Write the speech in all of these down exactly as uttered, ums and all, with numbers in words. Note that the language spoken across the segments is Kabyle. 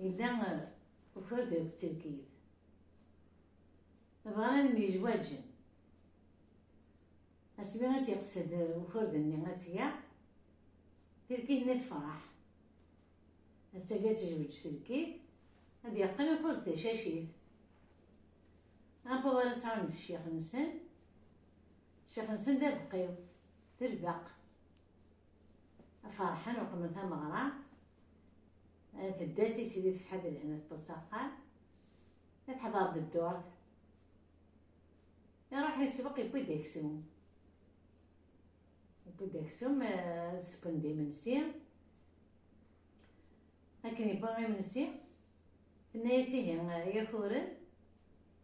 Yella, eh, ukurdi akked telkit. Bɣan ad myezwaǧen. Asmi ad tt-yeqsed ukurdi-nni ad tt-yaɣ, tilkit-nni tefreḥ. Ass-agi ad tezweǧ telkit, ad yeqqen ukurdi tacacit. Apa wara sɛun d ccix-nsen, ccix-nsen d abeqqiw, d lbeq. Ferḥen uqmen tameɣra, eh, tedda d tislit tesɛa-d lehna tewweḍ s axxam, ad teḥḍer-d ddurt. Iruḥ i ssuq, yewwi-d aksum. Yewwi-d aksum, eh, ad swen d imensi. Akken yewwa imensi, tenna-yas: "Ihi, ay akuren,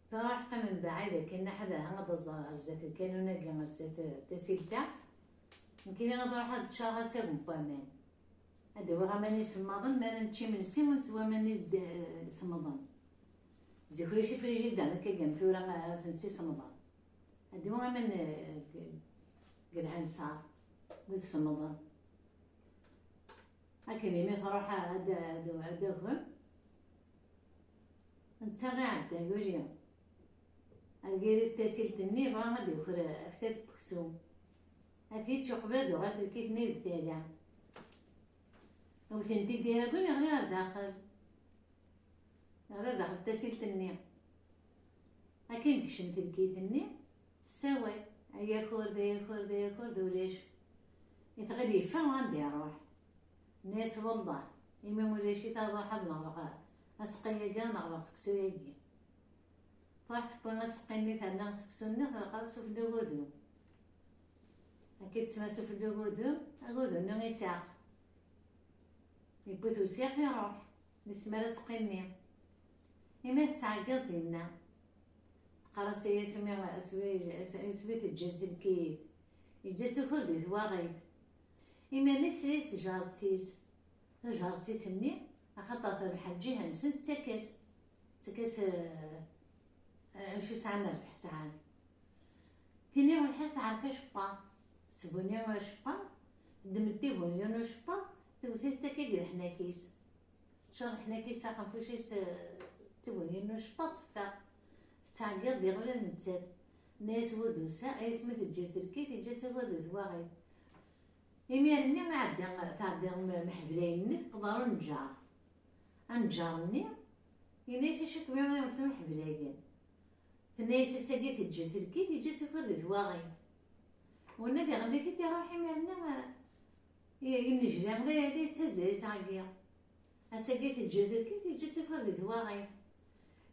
truḥ qqim mebɛid akken, ḥader, ad d-aẓeɣ ar zdat lkanun-agi, ar zdat, eh, tasilt-a. Nekkini ad ruḥeɣ ad ččareɣ asagem n waman. Ad d-awiɣ aman isemmaḍen, mi ara nečč imensi, ad neswa aman is-, eh, isemmaḍen." Zik ulac ifrijidan akka am tura, eh, ad ten-sisemmḍen. Ad d-awiɣ aman, eh, deg, deg lɛinṣer, wid semmḍen. Akken imi truḥ ad, ad, ad d-agem, netta iɛedda yuli. Ad yiri tasilt-nni, yebɣa ad d-yuker aftat n weksum. Ad t-yečč uqbel ad uɣal telkit-nni d tala. Wten-t-id iragen, yeɣli ɣer daxel. Yeɣli ɣer daxel tasilt-nni. Akken tekcem telkit-nni, tessawal: "Ay akurd, ay akurd, ay akurd, ulac." I tɣil yeffeɣ, anda iruḥ. Nna-yas: "Wellah, imi ulac-it, ad ruḥ ad neɣleq aseqqi-agi, ad neɣleq seksu-agi." Truḥ tewwi aseqqi-nni, terna seksu-nni, teɣra sufella ugudum. Akka i tesma sufella ugudum, agudum-nni isax. Yewwi-t usiɣ, iruḥ, yesmar aseqqi-nni. Imi tettɛeggiḍ dinna, teqqar-as: "Ay asmi, asmi, asmi teǧǧel telkit, yeǧǧa-tt ukur di twaɣit." Imir-nni tesla-yas tejṛet-is. Tajṛet-is-nni, axaṭer terbeḥ lǧiha-nsen, tettak-as, tettak-as, eh, eh, acu sɛan rrbeḥ sɛan. Tini lḥiḍ tɛerf acebbaḍ, tesbuni acebbaḍ, teddem-d tibunyin n ucebbaḍ, tewwet-it akka deg leḥnak-is. Tečča leḥnak-is, axenfuc-is, eh, d tibunyin n ucebbaḍ, teffeɣ. Tettɛeggiḍ diɣ ula d nettat. Tenna-yas: "Wi d-tusa, ay asmi teǧǧel telkit, yeǧǧa-tt agur di twaɣit." Imir-nni iɛedda, tɛedda m-, meḥblayen-nni, tewweḍ ɣer unǧar. Anǧar-nni, yenna-yas: "Acu kem-yuɣen a weltma meḥblayen?" Tenna-yas: "Ass-agi teǧǧel telkit, yeǧǧa-tt akur di twaɣit." Winna diɣen i t-id-iruḥ imir-nni, eh, i-, yennejla, la, la yettazzal, yettɛeggiḍ. "Ass-agi teǧǧel telkit, yeǧǧa-tt akur di twaɣit."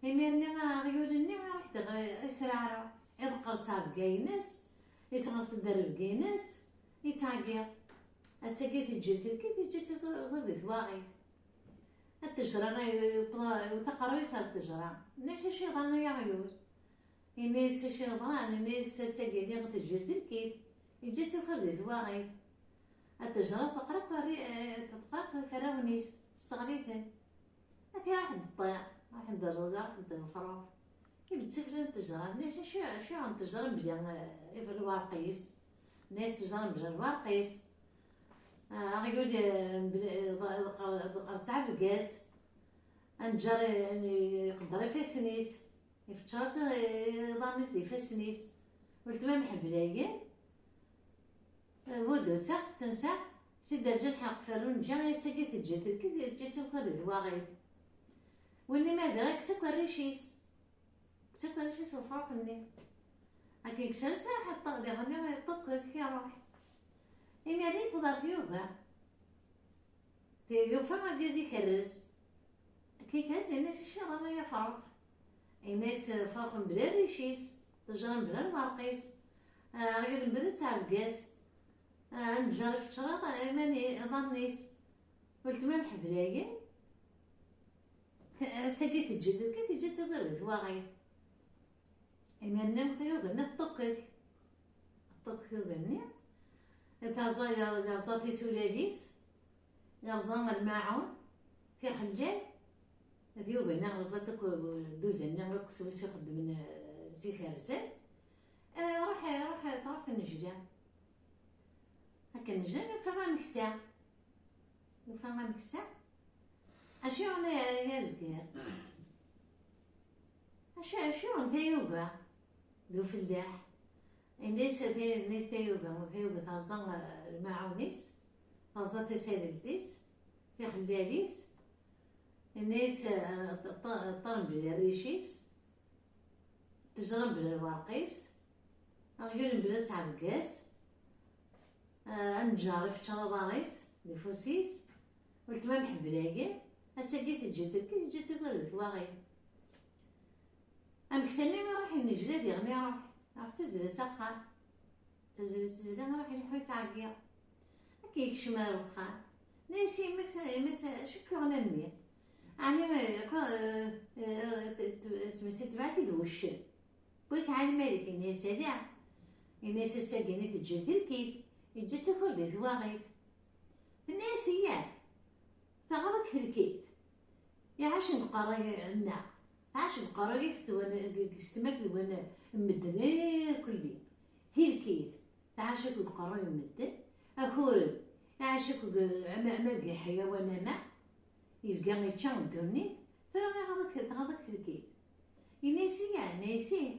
Imir-nni aɣyul-nni iruḥ-d ɣer, isreɛruɛ, iḍeqqer-d ttɛebga-ines, isɣers-d rrebg-ines, yettɛeggiḍ. "Ass-agi teǧǧel telkit, yeǧǧa-tt akur di twaɣit." Ad tejra, yewweḍ taqerruy-is ar ttejra. Nna-yas: "Acu yeḍran ay aɣyul?" Ini-as: "Acu yeḍran?" Ini-as: "Ass-agi lliɣ teǧǧel telkit, yeǧǧa-tt akur di twaɣit." Ad tejra teqraq, eh, teqraq iferrawen-is, tesseɣli-ten. Ad iruḥ-d ṭṭiɛ, ruḥen-d rrẓ, ruḥen-d lefrux. Ibedd sufella n ttejra, nna-yas: "Acu, acu n ttejra mebla, eh, lwerq-is?" Nna-yas: "Ttejra mebla lwerq-is." Ah, aɣyul, eh, mebla, eh, ḍ-, ḍ-, ḍ-, ɣer ttɛebga-s, anǧar, eh, iqedder ifassen-is, ifeččer akk, eh, iḍarren-is d ifassen-is. Weltma meḥblayen, eh, wi d-tusa, tensa, si derǧa lḥeq ferru nǧa, ass-agi teǧǧa telkit, teǧǧa-tt akur di twaɣit. Winna ma diɣ, ikkes akk rric-is. Kkes akk rric-is lefrux-nni. Akken yekkes rric-is, iruḥ iṭṭ-, diɣen iṭṭukkek, iruḥ. Imir-nni yewweḍ ɣer tyuga. Yufa argaz ikerrez. Akken ikerrez, yenna-as: "Acu yeḍran ay afrux?" Yenna-as: "Afrux mebla rric-is, ttejra mebla lwerq-is, ah, aɣyul mebla ttɛebga-s, ah, anǧar ifeččer iḍ-, iman-i-, iḍarren-is." Weltma meḥblayen, ass-agi teǧǧel telkit, teǧǧa-tt akur di twaɣit. Imir-nni, yugi-nni teṭṭukkek. Teṭṭukkek yugi-nni. Terẓa, yerẓa tisulal-is, yerẓa lmaɛun, tixellal. Yugi-nni yerẓa-t akk, dduzan-nni akk s wis ixeddmen, eh, zik rsen. Eh, ruḥ, ruḥ, truḥ tnejla. Akken nejla, nufa ameksa. Nufa ameksa. Acu Ay azger. Acu, acu n tayuga d ufellaḥ? Ini-as, ini-as tayuga, tayuga terẓa, eh, lmaɛun-is, terẓa tasarelt-is, tixellal-is, ini-as, eh, ṭ-, ṭ-, ṭṭermbil rric-is, ttejra mebla lwerq-is, aɣyul mebla ttɛebga-s, ah, anǧar ifeččer aḍar-is d ufus-is, weltma mḥebbel-agi, ass-agi teǧǧa telki, teǧǧa-tt akk di twaɣit. Ameksa-nni iruḥ yennejla diɣen iruḥ, ɣef tazla s axxam. Tazla, tazla, iruḥ ileḥḥu yettɛeggiḍ. Akken yekcem ar uxxam, nna-yas i yemma-k, yemma-s, acu k-yuɣen a mmi? Ɛni, eh, eh, eh, tmasi tebɛet-id wuccen? Wwik ɛali Malik, yenna-yas ala. Yenna-yas ass-agi-nni teǧǧa telkit, yeǧǧa-tt akk di twaɣit. Tenna-yas iyya, taɣeḍ-ak telkit. Iɛac deg uqerruy-nneɣ, tɛac deg uqerruy-ik d win, s tma-k d win n medden irkelli. Tilkit, tɛac akk deg uqerruy n medden, akured, iɛac akk deg, ama, ama deg iḥyawan ama, yezga yečča ddunit, tura iɣaḍ-ak, tɣaḍ-ak telkit. Yenna-yas iyya, yenna-yas ih.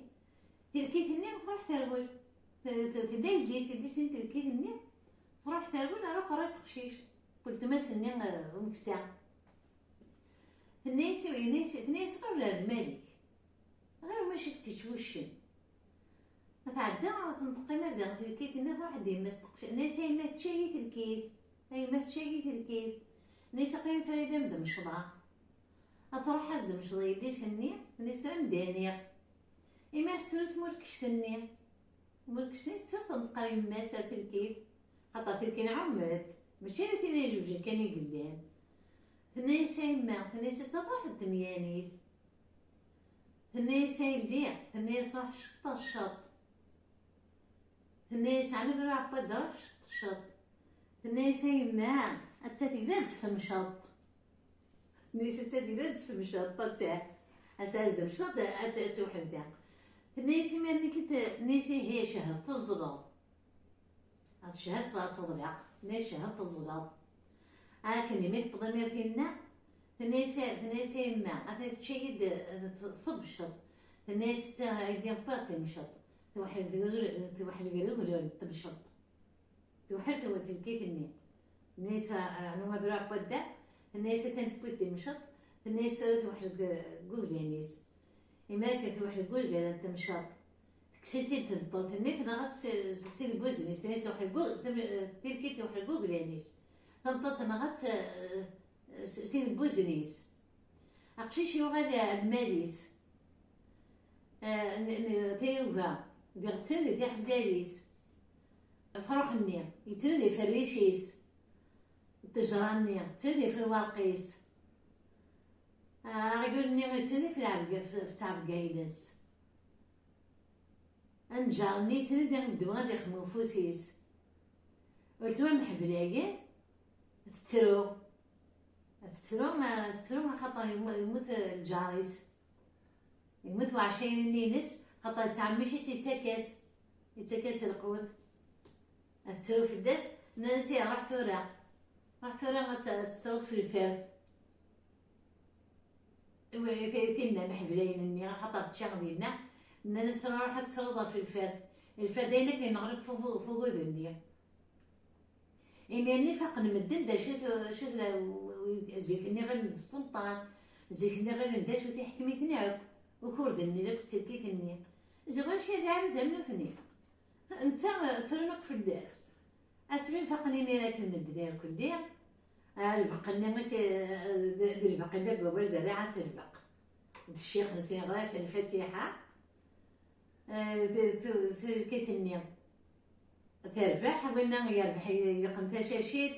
Tilkit-nni truḥ terwel. T-, t-, tedda yelli-s, yelli-s n telkit-nni, truḥ terwel ar uqerruy n teqcict, weltma-s-nni, eh, umeksa. Tenna-yas, tenna-yas, tenna-yas ɣer Lmalik. Ɣer mačči k-tt-ittwuccen. Ma tɛedda, tenṭeq imir diɣen telkit-nni, truḥ-d yemma-s teqcict. Tenna-yas, a yemma, tečča-yi telkit. A yemma, tečča-yi telkit. Tenna-yas, aql-iyi tura d amecḍa. Ad truḥ ad s-d-mecḍ yelli-s-nni, tenna-yas, anda aniɣ? Imi tettru tmurkect-nni. Tmurkect-nni tettru tenṭeq ar yemma-s ar telkit. Xaṭer telkin ɛummet, mačči ala tin ijebjen kan i yellan. Tenna-yas, a yemma, tenna-yas, ad truḥ d temyanit. Tenna-yas, a yelli, tenna-yas, ruḥ ceṭṭ ceṭṭ. Tenna-yas, ɛni bra ɛebba d ruḥ ceṭṭ ceṭṭ. Tenna-yas, a yemma, atta tegla-d s temceṭ. Tenna-yas, atta tegla-d s temceṭ, atta. Ass-a ad d-temceṭ, ad, ad tewḥel da. Tenna-yas, imir-nni ki t-, tenna-yas, ihi, cehhed teẓleḍ. Ad tcehhed, ad teḍleq. Tenna-yas, cehhed teẓleḍ. Akken imi tewweḍ imir tinna, tenna-yas, tenna-yas, a yemma, ata tečča-yi-d, eh, tṣubb cceṭ. Tenna-yas, atta, aydi wwiɣ-d timceṭ. Tewḥel deg ugr-, tewḥel deg ugrar n temceṭ. Tewḥel tew-, telkit-nni. Tenna-yas, a, a, ɛni ad ruḥ n wadda? Tenna-yas, atan tewwi-d timceṭ. Tenna-yas, tura tewḥel deg, deg uglan-is. Imi akken tewḥel deg uglan n temceṭ, tekkes-itt-id tmeṭṭut-nni, tenɣa-tt s, s, s deg wazn-is. Tenna-yas, tewḥel deg u-, tem-, tilkit tewḥel deg uglan-is. Tameṭṭut tenɣa-tt, eh, s, s deg wazn-is. Aqcic yuɣal ar lmal-is. Eh, n, n, tayuga, diɣ ttren di tixellal-is. Afrux-nni, yettren di ferric-is. Ttejra-nni, ttren di ferwarq-is. Aɣyul-nni, yettren di ferɛebga-, f, f ttɛebga-ines. Anǧar-nni, yettren di ddwa ad ixdem ufus-is. Weltma mḥebla-yi, tettru. Tettru, ma tettru axaṭer yemmu-, yemmut lǧar-is. Yemmut uɛcayen-nni-ines, axaṭer d ttɛemmic-is yettak-as, yettak-as lqut. Ad tettru fell-as, nnan-as, "Ih, ruḥ tura. Ruḥ tura ad tt-, ad tettruḍ f lferd." Wi-, ti-, tinna mḥeblayen-nni, axaṭer ččiɣ dinna, nnan-as, "Ruḥ ad tettruḍ ɣef lferd." Lferd ayen akken yenɣer deg ufu-, ufugud-nni. Imir-nni faqen medden d acu-t, acu-t la-, zik-nni ɣilen d sselṭan, zik-nni ɣilen d acu-t iḥkem-iten akk, ukurden-nni akk d telkit-nni. Ziɣ ulac ara lɛibad am nutni. Netta, ttrun akk fell-as. Asmi faqen imir akken medden irkelli, ah, lbeq-nni i s-, d, d lbeq illa deg wawal zerriɛa n telbeq. D ccix-nsen yeɣra-as lfatiḥa, ah, d, d, telkit-nni. Terbeḥ, winna yerbeḥ yeqqen tacacit,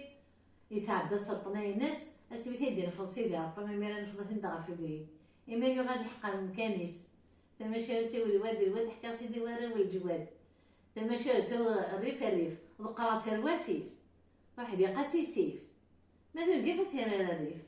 yesɛedda sselṭna-ines, asmi t-id-inefeḍ Sidi Ṛebbi, imir-a nefḍ-iten-id ɣef ubrid. Imir yuɣal lḥeqq ar umkan-is. Tamacahut-iw lwad, lwad ḥkiɣ Sidi warraw n leǧwad. Tamacahut-iw rrif rrif, ḍeqqreɣ-tt ar wasif. Uḥdiq ad tisif. Ma turgaf ad tirar rrif.